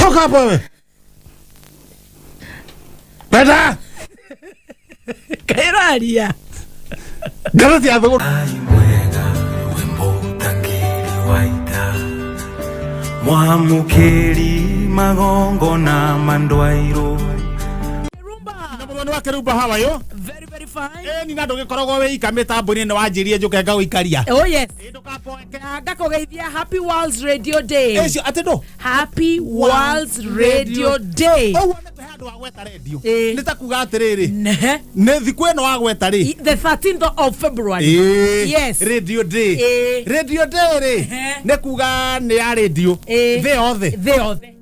Toka hapo wewe. Kwenda. Kaĩraria. Ngathĩti ya thũgũrĩ. Ai mwega wĩ mũtangĩri wa ita mwamũkĩri magongona mandwairũ. Rumba. Na mũthoni wa Kĩrumba, how are you? Very, very fine. Ĩni na ndũgĩkoragwo wĩ ika mĩtambo-inĩ nĩ wanjĩrie njũke ngagũikaria. Oh yes. Ĩ ndũkaboeke. Na ngakũgeithia Happy World's Radio Day. Ĩcio atĩ ndũ? Happy World's Radio Day. Ũguo nĩ kwĩ handũ wagweta redio. Ĩ. Nĩ ta kuga atĩrĩrĩ. Nehe. Nĩ thikũ ĩno wagweta rĩ. The 13th of February. Ĩ. Yes. Radio Day. Ĩ. Radio Day rĩ. Ehe. Nĩ kuga nĩ ya redio. Ĩ. Thĩ yothe. Thĩ yothe.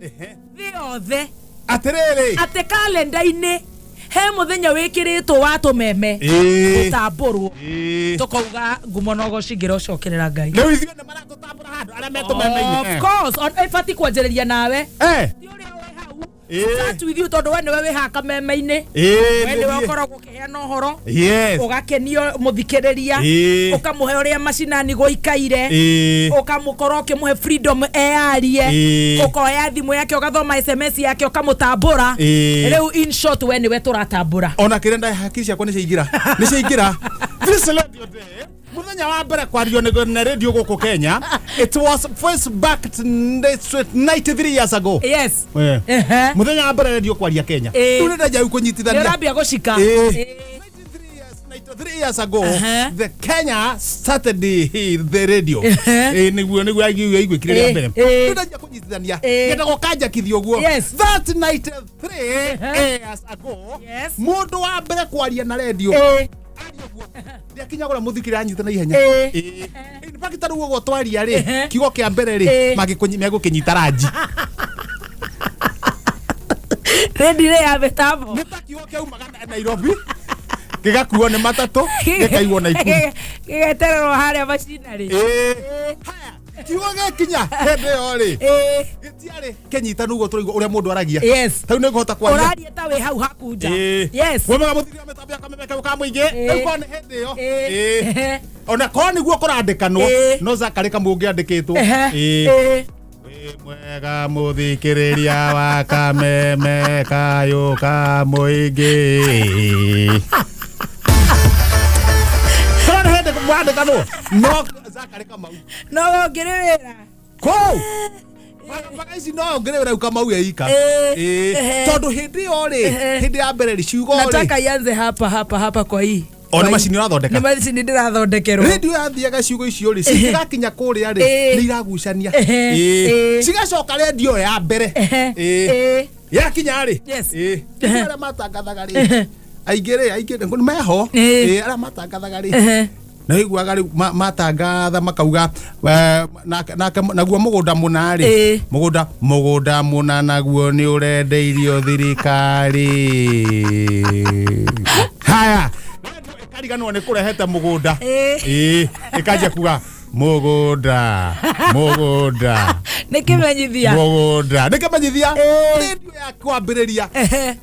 Thĩ yothe. Atĩrĩrĩ. Atĩ kalenda-inĩ he mũthenya wĩkĩrĩtwo wa tũmeme Ĩ. gũtambũrwo. Ĩ. Tũkauga ngumo na ũgoci ngĩrocokerera Ngai. Rĩu ithuĩ nĩ maratũtambũra handũ arĩa metũmeme-inĩ. Of course, ĩbatiĩ kwanjĩrĩria nawe. Eh. Ti ũrĩa wĩ hau. Ĩ. Start with you tondũ we nĩwe wĩ haha kameme-inĩ. Ĩ, We nĩwe nĩthiĩ. ũkoragwo ũkĩheana ũhoro. Yes. Ũgakenio mũthikĩrĩria. Ĩ. Ũkamũhe ũrĩa macinani gũikaire. Ĩ. Ũkamũkorwo ũkĩmũhe freedom eyarie. Ĩ. Ũkoya thimũ yake ũgathoma SMS yake ũkamũtambũra. Ĩ. Rĩu in short we nĩwe tũratambũra. Ona kĩrĩa nda hakiri ciakwa nĩ ciaingĩra nĩ ciaingĩra. This radio day, mũthenya wa mbere kwario nĩ radio gũkũ Kenya, it was first back 93 years ago. Yes. Eh. Ehe. Mũthenya wa mbere radio kwaria Kenya. Ĩ. Rĩu nĩ ndanjia kũnyitithania. Nĩ ũrambia gũcika. Ĩ. Ĩ. 93 years ago, Aha. the Kenya started the radio. Ehe. Ĩ, nĩguo yaiguĩkire rĩa Ĩ, mbere. ĩ. Rĩu ndanjia kũnyitithania. Ĩ. Ngenda gũkanjakithia ũguo. Yes. That 93 Ehe. years ago, Yes. mũndũ wa mbere kwaria na radio Ĩ. aria ũguo ndiakinya gũra mũthikĩrĩria anyite na ihenya. Ĩ. Ĩ. In fact, ta rĩu ũguo twaria rĩ, Ehe. kiugo kĩa mbere rĩ, Ĩ. megũkĩnyita ranji. Rendi rĩ ya mĩtambo. Nĩ ta kiugo kĩaumaga Nairobi gĩgakuo nĩ matatũ gĩkaigwo Naikuru. Gĩgetererwo harĩa macinarĩ. Ĩ. Haya, kiugo gĩkinya hĩndĩ ĩyo rĩ, Ĩ. gĩtiarĩ kĩnyitanu ũguo tũraigua ũrĩa mũndũ aragia. Yes. Tarĩu nĩ ngũhota kwaria. Ũraria ta wĩ hau haku nja. Ĩ. Yes. Wĩ mwega mũthikĩrĩria mĩtambo ya Kameme kayũ ka mũingĩ. Ĩ. Rĩu korwo nĩ hĩndĩ ĩyo. Ĩ. Ĩ. Ehe. Ona korwo nĩguo kũrandĩkanwo, Ĩ. no Zakari Kamau ũngĩandĩkĩtwo. Ehe. Ĩ. Ĩ. Wĩ mwega mũthikĩrĩria wa Kameme kayũ ka mũingĩ. Korwo nĩ hĩndĩ mwandĩkanwo no Zakari Kamau. No we ũngĩrĩ wĩra. Kũu Baga ici no ngĩrĩ wĩra Kamau eika. Ĩ. Ĩ. Ehe. Tondũ hĩndĩ ĩyo rĩ, Ehe. hĩndĩ ya mbere rĩ, ciugo rĩ, Nataka ianze hapa hapa hapa kwa hii. O nĩ Kwa hii. macini ũrathondeka? Nĩ macini ndĩrathondekerwo. Redio yathiaga ciugo icio rĩ, cingĩgakinya kũrĩa rĩ, Ĩ. nĩ iragucania. Ehe. Ĩ. Ĩ. Cigacoka redio ya mbere. Ehe. Ĩ. Ĩ. Yakinya rĩ, Yes. Ĩ. Ehe. Arĩa matangathaga rĩ, Ehe. aingĩ rĩ, aingĩ nĩ meho. Ĩ. Ĩ, arĩa matangathaga rĩ, Ehe. na iguaga rĩu matangatha makauga nake naguo mũgũnda mũna rĩ, Ĩ. mũgũnda mũna naguo nĩ ũrendeirio thirikari. Haya, redio ĩkariganĩrwo nĩ kũrehete mũgũnda. Ĩ. Ĩ, ĩkanjia kuga mũgũnda mũgũnda Nĩ kĩmenyithia. mũgũnda nĩ kĩmenyithia. Ĩ. Redio ya kwambĩrĩria. Ehe.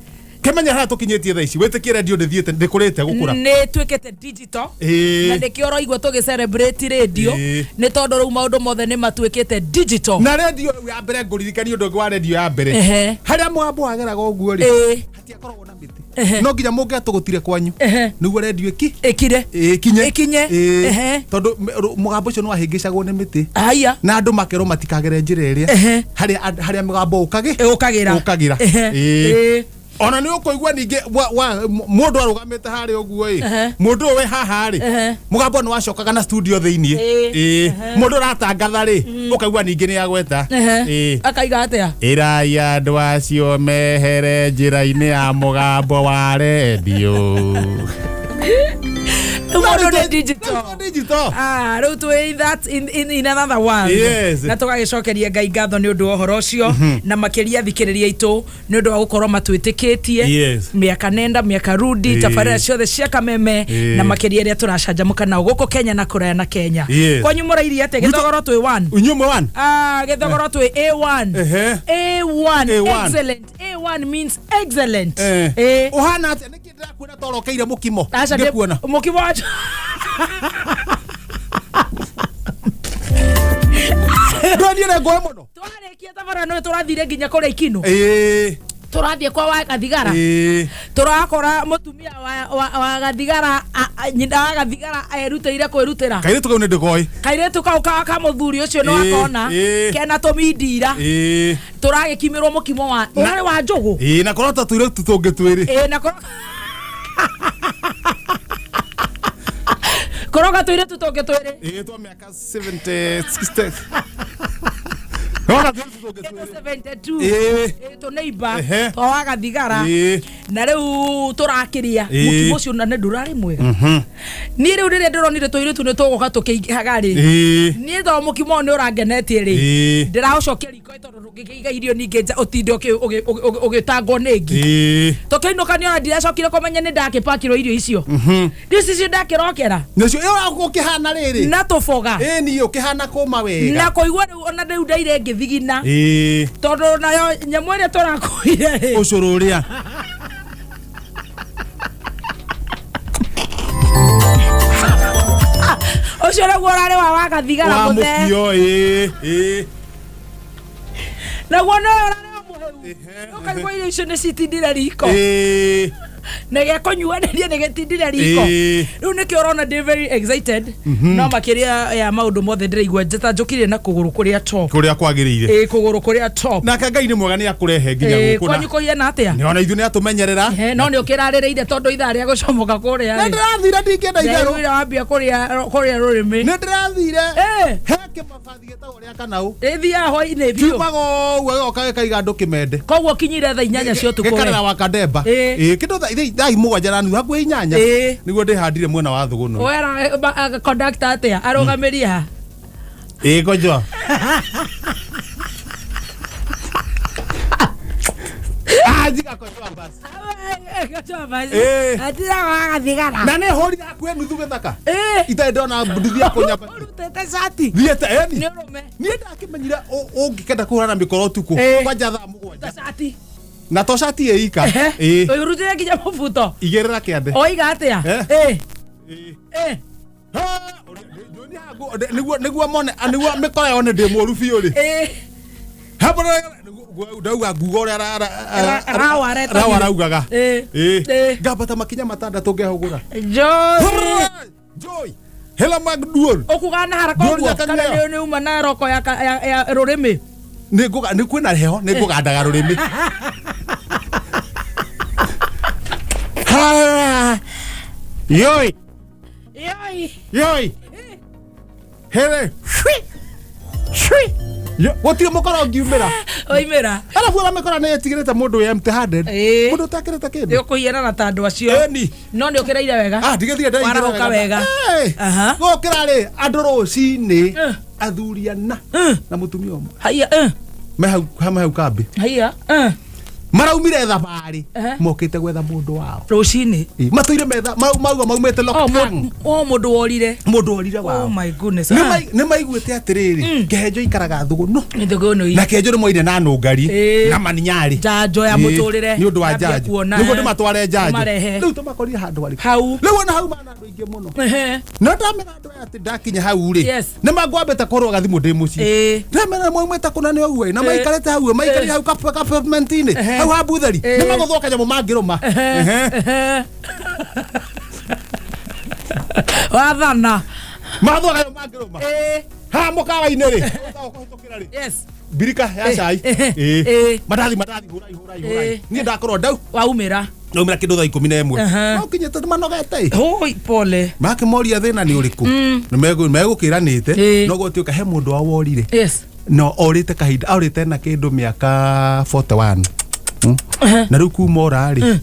Kĩmenya harĩa tũkinyĩtie thaa ici, wĩtĩkie redio ndĩthiĩte ndĩkũrĩte gũkũra. Nĩ tuĩkĩte digital. Ĩ. Na nĩkĩo ũraigua tũgĩ celebrate radio. Ĩ. Nĩ tondũ rĩu maũndũ mothe nĩ matuĩkĩte digital. Na redio ya mbere, ngũririkania ũndũ ũngĩ wa redio ya mbere. Ehe. Harĩa mũgambo wageraga ũguo rĩ, Ĩ. hatiakoragwo na mĩtĩ. Ehe. No nginya mũngĩatũgũtire kwanyu Ehe. nĩguo redio ĩki Ĩkire. ĩkinye. Ĩkinye. Ĩ. Ehe. Tondũ mũgambo ũcio nĩ wahĩngĩcagwo nĩ mĩtĩ Haya. na andũ makerwo matikagere njĩra ĩrĩa Ehe. harĩa mũgambo ũkagĩ Ũkagĩra. ũkagĩra. Ehe. Ĩ. Ĩ. Ona nĩ ũkũigua ningĩ mũndũ arũgamĩte harĩa ũguo ĩ, Ehe. mũndũ ũyũ wĩ haha rĩ, Ehe. mũgambo nĩ wacokaga na studio thĩiniĩ. Ĩ. Ĩ. Mũndũ ũratangatha rĩ, ũkaigua ningĩ nĩ agweta. Ehe. Ĩ. Akaiga atĩa? Ĩrai andũ acio mehere njĩra-inĩ ya mũgambo wa rendio. Rĩu maũndũ nĩ digital. Rĩu digital. Ah, rĩu twĩ that in another world. Yes. Na tũgagĩcokeria Ngai ngatho nĩ ũndũ wa ũhoro ũcio na makĩria thikĩrĩria aitũ nĩ ũndũ wa gũkorwo matwĩtĩkĩtie Yes. mĩaka nenda mĩaka rudi Ĩĩ. tabarĩra ciothe cia Kameme Ĩĩ. na makĩria ĩrĩa tũracanjamũka nao gũkũ Kenya na kũraya na Kenya. Yes. Kwanyu mũrairie atĩa? Gĩthogoro twĩ 1. Inyuĩ mwe one. Ah, gĩthogoro twĩ A1. Ehe. A1. A1. Excellent. A1 means excellent. Eh. Ĩĩ. Ũhana atĩa? Nĩkĩ ndĩrakuona torokeire mũkimo? Aca Ngĩkuona. mũkimo wa Nĩ niĩ nĩ ngũĩ mũno. Twarĩkia thabarĩ nĩ tũrathire nginya kũrĩa Ikinũ. Ĩĩ. Tũrathiĩ kwa wa Gathigara. Ĩĩ. Tũrakora mũtumia wa Gathigara, nyina wa Gathigara erutĩire kwĩrutĩra. Kairĩtu kau nĩ ndĩkoĩ. Kairĩtu kau ka mũthuri ũcio nĩ Ĩĩ, wakona ĩĩ. kena tũmindira. Ĩĩ. Tũragĩkimirwo mũkimo wa ũrarĩ wa njũgũ. Ĩĩ, na korwo ta tũirĩtu tũngĩ twĩrĩ. Ĩĩ, na koroga tũirĩtu tũngĩ twĩrĩ. Ĩĩ, twa mĩaka 70, 60. Rora tũirĩtu tũngĩ Kĩndũ twĩrĩ. 72. Ĩĩ. Ĩĩ, tũneiba Ehe. twa wa Gathigara. Ĩĩ. Na rĩu tũrakĩria Ĩĩ. mũkimo ũcio na nĩ ndũrarĩ mwega. Niĩ rĩu rĩrĩa ndĩronire tũirĩtu nĩ tũgũka tũkĩingĩhaga rĩ, Ĩĩ. niĩ to mũkimo ũyũ nĩ ũrangenetie rĩ, Ĩĩ. ndĩraũcokia riko tondũ ndũngĩkĩiga irio ningĩ nja ũtinde ũgĩtangwo nĩ ngi. Ĩĩ. Tũkĩinũka nĩ ona ndiracokire kũmenya nĩ ndakĩpakirwo irio icio. Irio icio ndakĩrokera Nacio ĩyo ũkĩhana rĩrĩ. na tũboga. Ĩĩ, niĩ ũkĩhana kũma wega. Na kũigua rĩu ona rĩu ndaire ngĩthigina. Ĩĩ. Tondũ nayo nyamũ ĩrĩa tũrakuire rĩ, Ũcũrũ ũrĩa. Ũcio naguo ũrarĩ wa Gathigara Wa mũthee. mũkio, ĩĩ, ĩĩ. Naguo no ũrarĩ wa mũhĩu. Ũkaigua irio icio nĩ citindire riko. Ĩĩ. Na gĩakũnyuanĩria nĩ gĩtindire riko. Ĩĩ. Rĩu nĩkĩo ũrona ndĩ very excited. No makĩria ya maũndũ mothe ndĩraigua njĩta njũkire na kũgũrũ kũrĩa top. Kũrĩa kwagĩrĩire. Ĩĩ, kũgũrũ kũrĩa top. Nake Ngai nĩ mwega nĩ akũrehe nginya Ĩĩ, gũkũ na kwanyu kũhiana atĩa? nĩ ona ithuĩ nĩ atũmenyerera. Ehe, no nĩ ũkĩrarĩrĩire tondũ ithaa rĩa gũcomoka kũrĩa Nĩ rĩ. ndĩrathire ndingĩenda itherũ. Ndaiguire wambia kũrĩa rũrĩmĩ. Nĩ ndĩrathire. Ĩĩ. He kĩmabathi gĩtagwo rĩa Kanau. Ĩthiaga hwainĩ biũ. Kiumaga ũguo gĩgoka gĩkaiga andũ kĩmende. Koguo kinyire thaa 8 cia ũtukũ. Gĩkarera We. wa Kandemba. Ĩĩ. Ĩĩ, kĩndũ thaa 7:30 hakuhĩ 8. Ĩĩ. Nĩguo ndĩhandire mwena wa Thũgũnũ. Wera conductor atĩa? Arũgamĩrie ha? Ĩĩ, Konjoa. Ah, njiga Konjoa basi. Ĩĩ. Atira wa Gathigara. Na nĩ hũrire hakuhĩ nuthu gĩthaka. Ĩĩ. Itarĩ ndona nduthi ya kũnyamba. Ũrutĩte cati. Thiĩte eni. Nĩ ũrũme. Niĩ ndakĩmenyire ũngĩkenda kũhũrana mĩkoro ũtukũ Ĩĩ. kwanja thaa 7. Ta cati. Na to cati ĩ ika. Ĩĩ. Ũrutĩte nginya mũbuto. Igĩrĩra kĩande. Oiga atĩa? Eh. Ĩĩ. Ĩĩ. Ĩĩ. Ha, nĩguo mone nĩguo mĩkora yone ndĩ mũru biũ rĩ. Ĩĩ. Ndauga nguga ũrĩa Rawa aretagire. rawa araugaga. Ĩĩ. Ĩĩ. Ĩĩ. Ngambata makinya matandatũ ngehũgũra. Joy. Joy. Hela Magduol. Ũkuga na haraka Ndũrĩ ũguo kana nyakania. nĩ uma na roko ya rũrĩmĩ. Nĩ ngũga nĩ kwĩna heho nĩ ngũgandaga rũrĩmĩ. Ha. Yoi. Yoi. Yoi. Hele. Shwi. Shwi. Yo, gũtirĩ mũkora ũngiumĩra. Oimĩra. Arabu ona mĩkora nĩ ĩtigĩrĩte mũndũ wĩ empty handed. Ĩĩ. Mũndũ ũtekĩrĩte Nĩ kĩndũ. ũkũhianana ta andũ acio. Ĩni. No nĩ ũkĩraire wega. Ah, ndigĩthire ndaingĩra Warahũka wega. Aha. Gũkĩra rĩ andũ rũcinĩ Eh. athuri ana Eh. na mũtumia ũmwe Haiya. Eh. me hau me hau kambĩ Haiya. Eh. maraumire thabarĩ Ehe. mokĩte gwetha mũndũ wao Rũcinĩ. Ĩ, matũire metha mauga maumĩte Oh, Lokang mũndũ worire. mũndũ orire Oh wao my goodness. Nĩ maiguĩte atĩrĩrĩ kĩhenjo ikaraga thũgũnũ Nĩ thũgũnũ. na kĩhenjo nĩ moire na nũngari Ĩ. na maninyarĩ Njanjo ya Ĩ, mũtũrĩre. nĩ ũndũ wa Yambia njanjo kuona, nĩguo eh. ndĩmatware njanjo Ũmarehe. rĩu tũmakorire handũ harĩkũ Hau. rĩu ona hau mana andũ aingĩ mũno Ehe. no ndamera andũ aya atĩ ndakinya hau rĩ Yes. nĩ mangwambĩte kũrwo gathimũ ndĩ mũciĩ Ĩ. ndamera maumĩte kũna nĩ ũguo na Ĩ. maikarĩte hau maikarĩte hau kapavement-inĩ Ehe. hau ha butheri Ĩ. nĩ magũthwo kanyamũ mangĩrũma Ehe. Ehe. Wathana. Magathwo kanyamũ mangĩrũma Ĩ. haha mũkawa-inĩ rĩ ũkũhĩtũkĩra rĩ Yes. mbirika ya cai Ĩ. Ĩ. Ĩ. mandathi mandathi hũrai hũrai hũrai Ĩ. niĩ ndakorwo ndau Waumĩra. ndaumĩra kĩndũ thaa 11 Ehe. no kinyĩte nĩ manogete ĩ. Hoi pole. makĩmoria thĩna nĩ ũrĩkũ nĩ megũkĩranĩte Ĩ. no gũtuĩka he mũndũ wao worire Yes. no orĩte kahinda orĩte na kĩndũ mĩaka 41 na rĩu kuma ora rĩ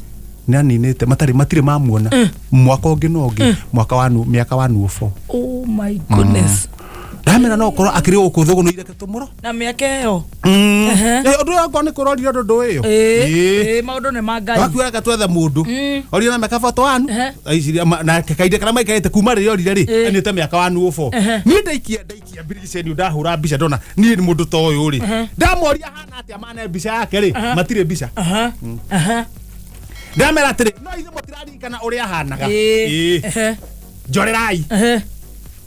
nĩ aninĩte matarĩ matirĩ mamuona mwaka ũngĩ na ũngĩ mwaka wa mĩaka wa 04. Oh my goodness. Ndamera no ũkorwo akĩrĩ gũkũ thũgũnũ ireke tũmũro. Na mĩaka ĩyo. Ũndũ ũyũ okorwo nĩ kũrorire ũndũ ĩyo. Ĩ. Ĩ, maũndũ nĩ ma Ngai. Wakiuga twethe mũndũ orire na mĩaka 41. Ehe. Aiciria na kahinda karĩa maikarĩte kuma rĩrĩa orire rĩ Ĩ. anĩte mĩaka wa 04. Niĩ ndaikia mbiriceni ndahũra mbica ndona niĩ nĩ mũndũ ta ũyũ rĩ ndamoria hana atĩa mane mbica yake rĩ matirĩ mbica. Aha. Aha. Ndamera atĩrĩ no ithuĩ mũtiraririkana ũrĩa ahanaga. Ĩ. Ĩ. Ehe. Njorerai. Ehe.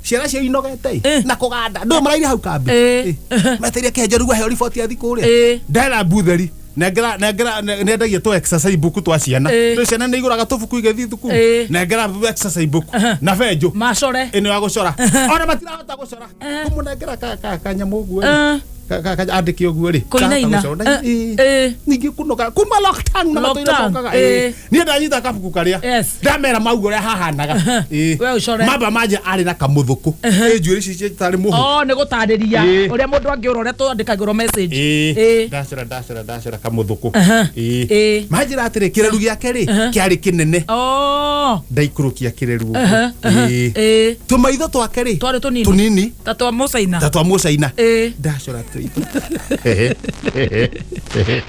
Ciana cio inogete ĩ, Eh. na kũganda ndå maraire hau kambi. Eh. Meteire kĩhenjo rĩu aheo riboti athi kũrĩa. Eh. Ndera mbutheri nengera nengera nendagia tũ exercise book twa ciana. Eh. Rĩu ciana nĩ igũraga tũbuku igĩthiĩ thukuru. Eh. Nengera exercise book na benjũ Macore. ĩno ya gũcora, ona matirahota gũcora, kũmũnengera kanyamũ ũguo rĩ. Eh. Andĩke ũguo rĩ. Kũinaina. Kahota gũcora. Eh, Eh. eh. Ningĩ kũnoga kuma lockdown na Lockdown, matũire mokaga. eh. Niĩ ndanyita kabuku karĩa Yes. ndamera mauga ũrĩa hahanaga. Eh. We ũcore. Mamba manje arĩ na kamũthũkũ ĩ njuĩrĩ ici citarĩ mũhu. Oh, nĩ gũtarĩria Eh. ũrĩa mũndũ angĩũra ũrĩa twandĩkagĩrwo message. Eh. Eh. Ndacora ndacora ndacora kamũthũkũ. Aha. Eh. Eh. Manjĩra atĩrĩ kĩreru gĩake rĩ kĩarĩ kĩnene. Oh. Ndaikũrũkia kĩreru ũguo. Aha, aha. Eh. Eh. Tũmaitho twake rĩ Twarĩ tũnini. Tũnini. Ta twa mũcaina. Ta twa mũcaina. Eh. Ndacora tũitho.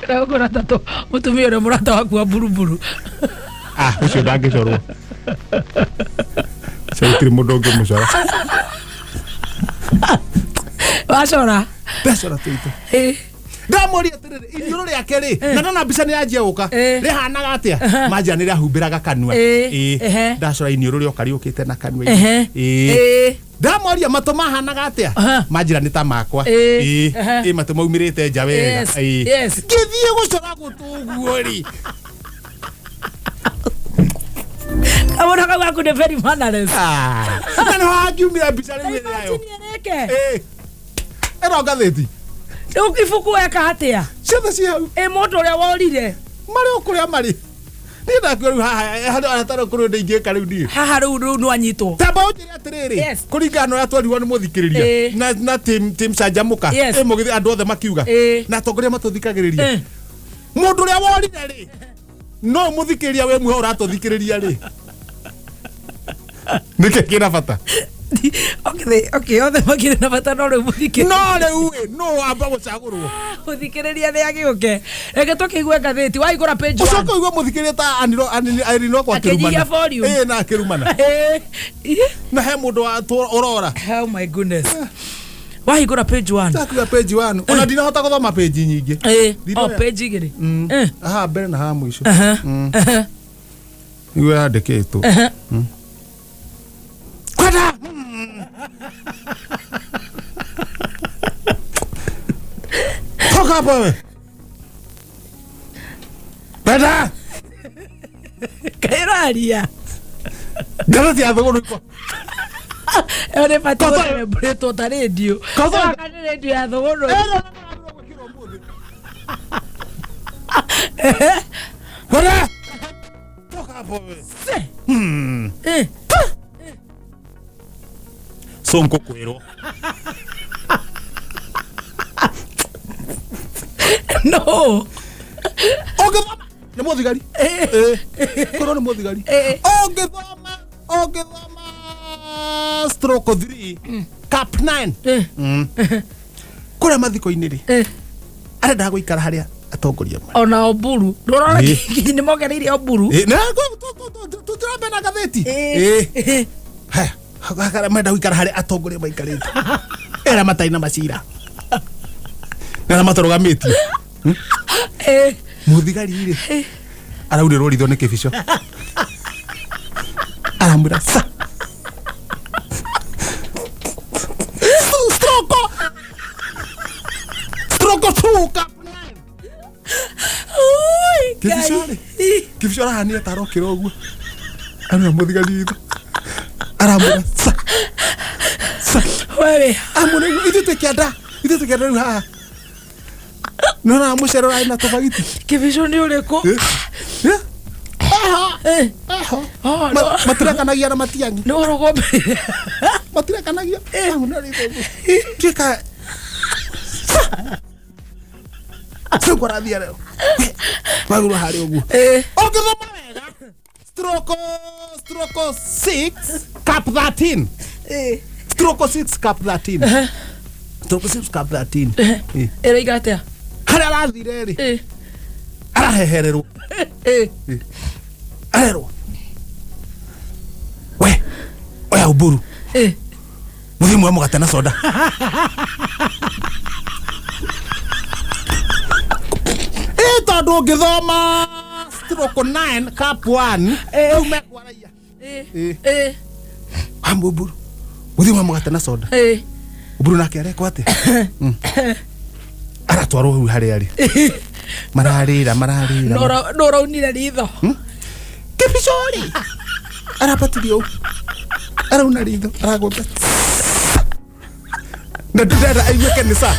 Ndagũkũra ta tũ mũtumia ũrĩa mũrata waku wa mburuburu. Ah, ũcio ndangĩcorwo, ũcio gũtirĩ mũndũ ũngĩmũcora. Wacora. Ndacora tũitho. Eh. Ndamũria atĩrĩrĩ, iniũrũ rĩake rĩ, na ndona mbica nĩ yanjia gũka, Eh. rĩhanaga atĩa? Manjia nĩ rĩahumbĩraga kanua. Eh. Ĩĩ. Ehe. Ndacora iniũrũ rĩoka rĩũkĩte na kanua. Ehe. Ĩĩ. Eh. Ndamoria matũ mahanaga atĩa? Aha. Manjĩra nĩ ta makwa. Ĩĩ. Ĩĩ. Aha. Ĩĩ, matũ maumĩrĩte nja wega. Yes. Ĩĩ. Yes. Ngĩthiĩ gũcora gũtũ ũguo rĩ. Kamũndũ kau gaku nĩ very mannerless. Ah. Na nĩho hangiumĩra mbica rĩu ĩrĩa yayo. Imagine ĩrĩke. Ĩĩ. Ĩno ngathĩti. Rĩu ibuku weka atĩa? Ciothe ciĩ hau. Ĩ mũndũ ũrĩa worire. Marĩ o kũrĩa marĩ. Niĩ ndakuo rĩu haha handũ hatarĩ kũrĩ ũndũ ingĩka rĩu niĩ. Haha rĩu rĩu nĩwanyitwo. Tamba ũnjĩre atĩrĩrĩ, Yes. kũringana na ũrĩa twerirwo nĩ mũthikĩrĩria Ĩĩ. na team canjamũka. Yes. Ĩ mũgĩthiĩ andũ othe makiuga Ĩĩ. na atongoria matũthikagĩrĩria, Eh. mũndũ ũrĩa worire rĩ, no mũthikĩrĩria wĩ muoho ũratũthikĩrĩria rĩ, nĩkĩ kĩna bata? Okay, okay, othe makĩrĩ na bata no rĩu mũthikĩ. No rĩu ĩ no wamba gũcagũrwo. Mũthikĩrĩria nĩ agĩũke. Reke tũkĩigue ngathĩti. Waigũra page one. Ũcoke ũigue mũthikĩrĩria ta Aniro kwa Akĩnyihia kĩrumana. volume. Ĩ na akĩrumana. Eh. Na he mũndũ ũrora. Oh my goodness. Wahingũra page one. Ndakuga page one ona ndinahota gũthoma page nyingĩ. Eh. Ndinoya. Oh, page igĩrĩ. Eh. Haha mbere na haha mũico. Aha. Aha. Niguo yandĩkĩtwo. Aha. Kwenda toka hapo wewe. Kwenda. Kaĩraria. Ngathĩti ya thũgũrũ iko. Ĩyo nĩ batiĩ Kotho- gũcelebrate ta rĩndiũ. Kotho- Ĩyo nĩ rĩndiũ ya thũgũrũ. Kwenda. Toka hapo wewe. Eh. Sonko kwĩrwo. No. Ũngĩthoma nĩ mũthigari. Eh. Kwĩrwo nĩ mũthigari. Eh. Ũngĩthoma ũngĩthoma stroke 3 cap 9. Eh. Kũrĩa mathiko-inĩ rĩ, Eh. arendaga gũikara harĩa atongoria marĩ. Ona Oburu. Ndũrona Eh. nĩ mongereire Oburu. Eh, na tũtirambe na ngathĩti. Eh. Eh. Haya, menda gũikara harĩa atongoria maikarĩte era matarĩ na macira na arĩa matarũgamĩtie. Eh. Mũthigari rĩ araurĩrwo ritho nĩ kĩbico, aramwĩra sa stroko stroko two cap nine. Ui, Kĩbico Ngai. rĩ kĩbico arahania ta arokĩra ũguo aramwĩra mũthigari ritho aramwĩra sa sa. Wewe. Amwĩra ũguo, ithuĩ twĩ kĩanda, ithuĩ twĩ kĩanda rĩu haha nona mũcere ũrarĩ na tũbagiti. Kĩbico nĩ ũrĩkũ? Eh? Eh? Eho. Eh. Eho. Oh, no. Matirekanagia na matiang'i. Nĩ ũrũgũmbĩire. Matirekanagia. Tuĩka Soko rathia rĩu wagũrwo harĩa ũguo. Eh. Ũngĩthoma wega stroke stroke 6 cap 13. Eh. Stroke 6 cap 13, stroke 6 cap 13. Eh. Ĩroiga atĩa? Harĩa arathire rĩ, Eh. arahehererwo. Eh. Arerwo we oya uburu. Eh. Mũthiĩ muoe mũgate na soda. Ĩ tondũ ũngĩthoma stroke 9 cap 1 rĩu mekwaraia. Eh. Eh. Eh. Amuburu Gũthiĩ wa mũgate na soda. Oburu nake arekwo atĩa? Aratwarwo hau harĩa arĩ. Mararĩra mararĩra. No ũraunire ritho. Kĩbicori arabatirio ũũ. Arauna ritho aragũtha na ndĩrenda aigue kanitha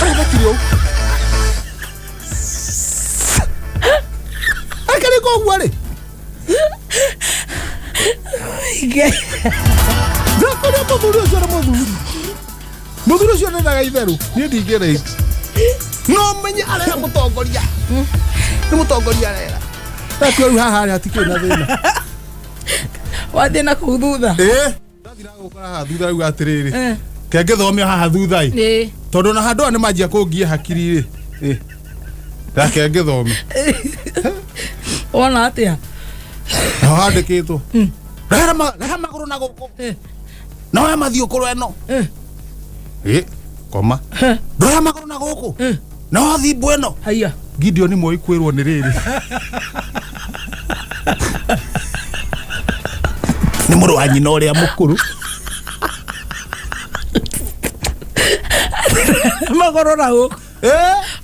arabatirio ũũ. Akarĩka ũguo rĩ. Ndakũrĩa mũthuri ũcio nĩ mũthuri mũthuri ũcio ndendaga itherũ niĩ ndingĩra no menye arera mũtongoria nĩ mũtongoria arera Ndatua rĩu haha rĩ hatikĩrĩ na thĩna. Wathiĩ na kũu thutha. Ĩĩ ndathi nagũkora haha thutha rĩu atĩrĩrĩ. Eh. Kengĩthomio haha thutha ĩ. Tondũ na handũ aya nĩ manjia kũngia hakiri rĩ. Ĩ reke ngĩthome. Wona atĩa? Naho handĩkĩtwo reha magũrũ na gũkũ. Na oya mathiũ kũrũ ĩno. Ĩ koma ndoya magũrũ na gũkũ na oya thimbũ ĩno. Haiya. Gideon Moi kwĩrwo nĩ rĩrĩ nĩ mũrũ wa nyina ũrĩa mũkũrũ. Magũrũ na gũkũ. Ĩ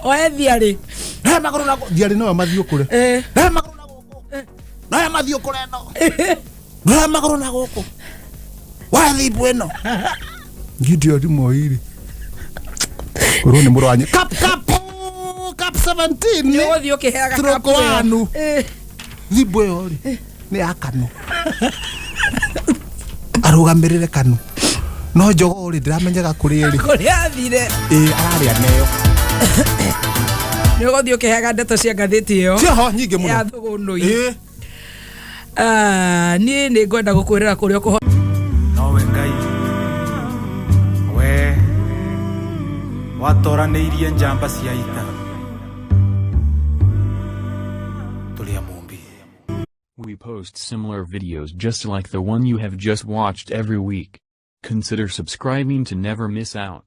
oe thiarĩ. Reha magũrũ na gũkũ thiarĩ noyo mathiũ kũrĩ. Reha magũrũ na gũkũ noya mathiũ kũrĩ ĩno ndoya magũrũ na gũkũ oya thimbũ ĩno. Gideon Moi rĩ kwĩrwo nĩ mũrũ wa nyina kap kap kap 17. Nĩ ũgũthiĩ ũkĩheaga Stroke kapu ĩyo. Wanu. Thimbũ ĩyo rĩ nĩ ya kanu arũgamĩrĩre kanu no njogoo rĩ ndĩramenyaga kũrĩa ĩrĩ. Kũrĩa athire. Ĩ ararĩa neyo. Nĩ ũgũthiĩ ũkĩheaga ndeto cia ngathĩti ĩyo cioho nyingĩ ya mũno. thũgũnũi. Ĩ. Ah, niĩ nĩ ngwenda gũkwĩrĩra kũrĩa ũkũho Nowe Ngai we watoranĩirie njamba cia ita tũrĩ a Mũmbi. We post similar videos just like the one you have just watched every week. Consider subscribing to never miss out.